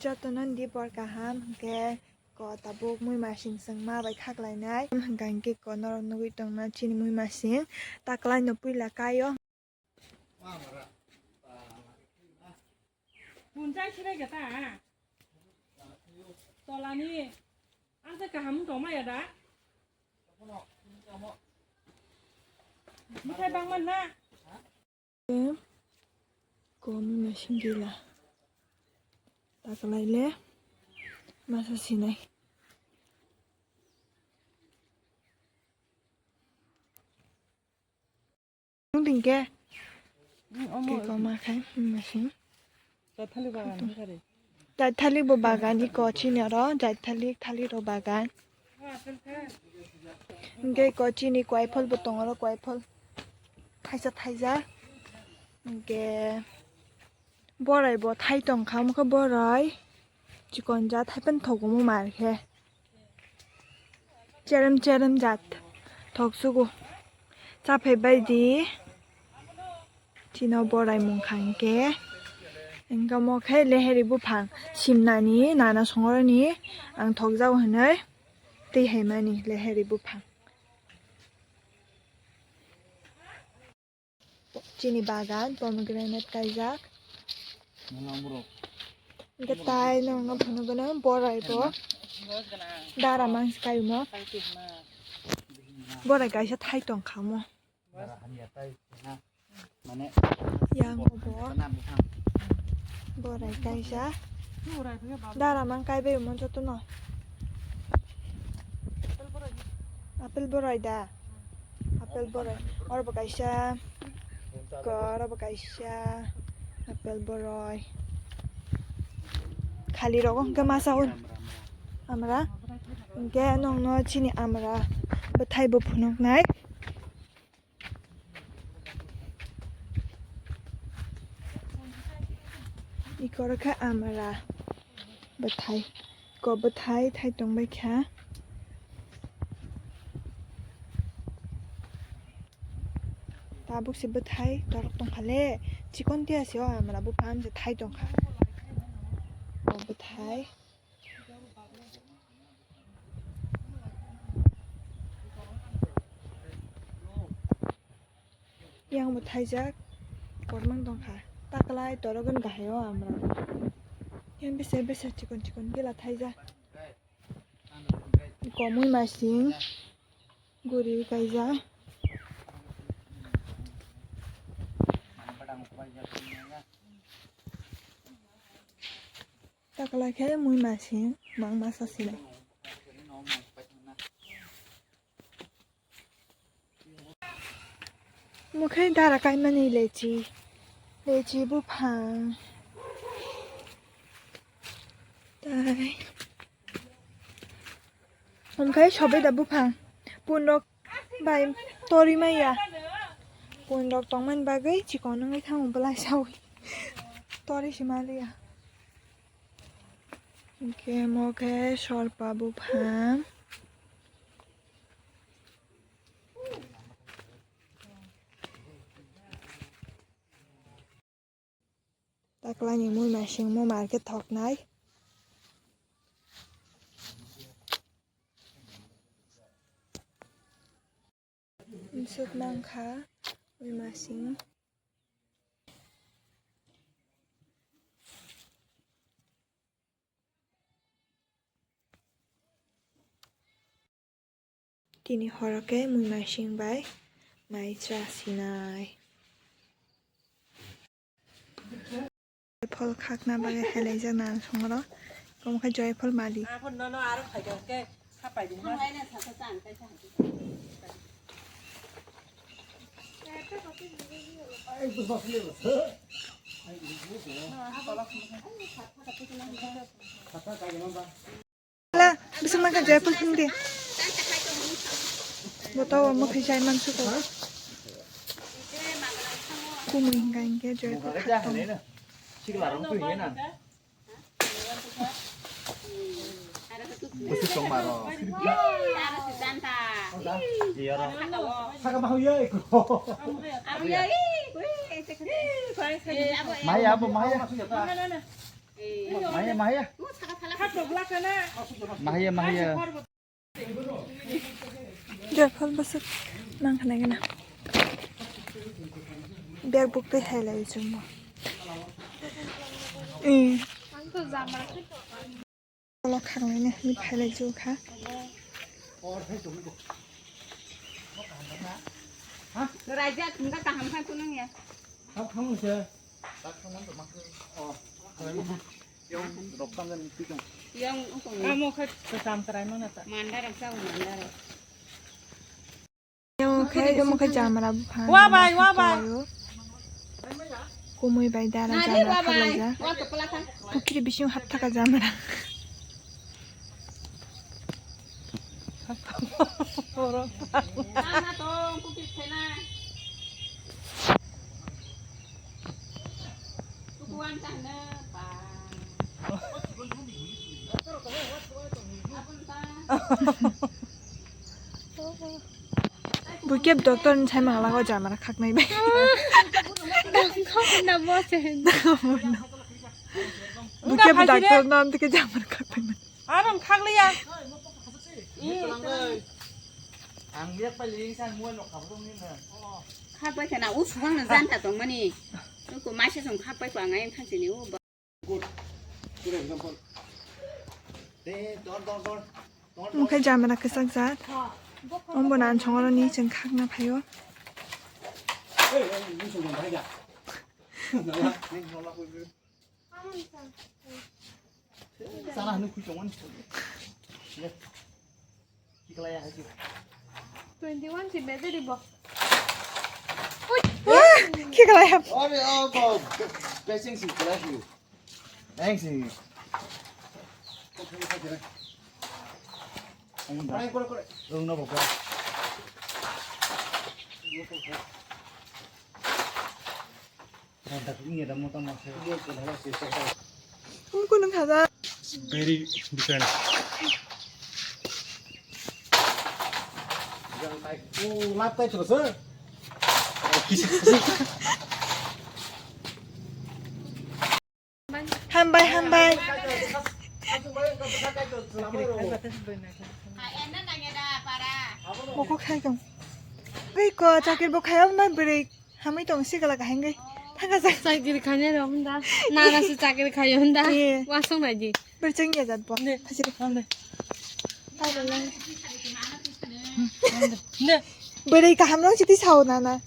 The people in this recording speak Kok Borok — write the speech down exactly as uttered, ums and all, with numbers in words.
Jotono di por kaham, hwnkhe ko tabuk mui masing chwngma bai khaklainai. Hwnkha hwnkhe ko norok nugui tongna chini mui masing. Taklaino puila kaio. Punchai sinai gata. Tolani. Ang kaham tongmaya da. Mithai bangman na. Komi masing gila. Taklaile masa sinai. Nung dingke. Ke koma khai masing. Jaithalik bo bagan iko chini oro, jaithalik, thalik rok bagan. Hingke iko chini kwai phol bo tongo oro, kwai phol thaisa thaisa. Hingke borai bo thai tongkha, omo khe borai chikon ja thai pan thogo mo mar khe. Cherem cherem jat thok sugo. Chaphai bai di. Chino borai mung kha hingke. Hingke omo khe leheri buphang simnani nana songoroni ang thokjao hinui twi haimani leheri buphang. Chini bagan pomegranate kaijak. Hingke tai nongno phunugano borai bo dara mangsi kaimo. Borai kaisa thai tongkha mo. Yang bo borai kaisa. Dara mang kaibai mo jotono. Apple borai da. Apple borai. Oro bo kaisa. Ko oro bo kaisa. Apple borai. Khali rogo hingke masa un. Amra. Hingke nongno chini amra. Bwthai bo phunuknai. Ikoro khe amra bwthai, ko bwthai thai tongbai kha. Tabuk se bwthai torok tongkha le, chikon tiya se o amra buphang se thai tongkha. Ko bwthai. Yang bo thaijak, kormang tongkha. Taklai torogon bahai o amra. Yang bese bese chikon chikon gila thaijak. Komui masing guri kaijak. Taklai khe mui masing mang masa sinai. Mukhai dara kaimani lechi, lechi buphang. Tai. Omokhai sobai da buphang. Punrok bai tori maya. Punrok tongmani bagwi chikon wngwi thango belai sawi. Tori se maliya. Hingke omo khe sorpa buphang. Taklai ni mui masing mo market thoknai. Nsuk mankha mui masing. Tini horo khe mui masing bai mai cha sinai. Joyphol khakna bagwi helaijak na songro. Omo khe Joyphol mali. Ala, bising mangkha Joyphol phung di. Bo tao omo khe jai mansuko. Kumui hingka hingke Joyphol kha tong. Busi tong maro. Iya ro. Saka mahu ya iko. Maya abo maya. Mahiya, mahiya. Mahiya, mahiya. Joypal bwswk nang khna gana. Bag buk twi hai lai chwngbo. Ulo khanglai ni hinwi phai lai chwng kha. Raja thungkha kaham kha kunung ya. Yang ungkong. Amo khe kwcham kwrai mano ta. Manda rok sa manda rok. Yang khe amo khe jamra bupha. Wa bai, wa bai. Kumui bai dara jamra khaklai ja. Wa kepala kha. Pukri bising hap thaka jamra. Mama tong, kupi khena. Tukuan kahne, pa. Apun ta. Bukep doctor ni sai mangla ko jamara khaknai bai. Dam khok na mo se. Bukep doctor nam tike jamara khaknai bai. Arang khakliya. Ang yak pa ling san mo no khabo ni na. Khakbai khana u subang na janta tongmani. Ko maisa song khakbai ko ang ayang thansini u. Good. Good example. Te dor dor dor. Omo khe jamara kwchak jat. Omo bo nan songoroni chwng khakna phaio. Ei, ei, ni song bai da. Nala, ni nala ko. Sana hanu khui tongmani. Twenty one si bede ribo. Kikalai hap. Ore, oh, bo. Blessing si kala hiu. Thanks si. Ai, kore, kore. Rung na bokra. Ang kunung khaja. Very different. Hambai, hambai. Bokok khai tong. Bai ko chakir bo khai, o nai bwrwi. Hamwi tong sikala kahengwi. Thangka jak. Chakiri khanya ro hunda. Nana se chakiri khayo hunda. Ye. Wasong nai di. Bercheng ya jat bo. Ne. Thasiri. Hande. Ne. Bwrwi kaham rong siti sao nana.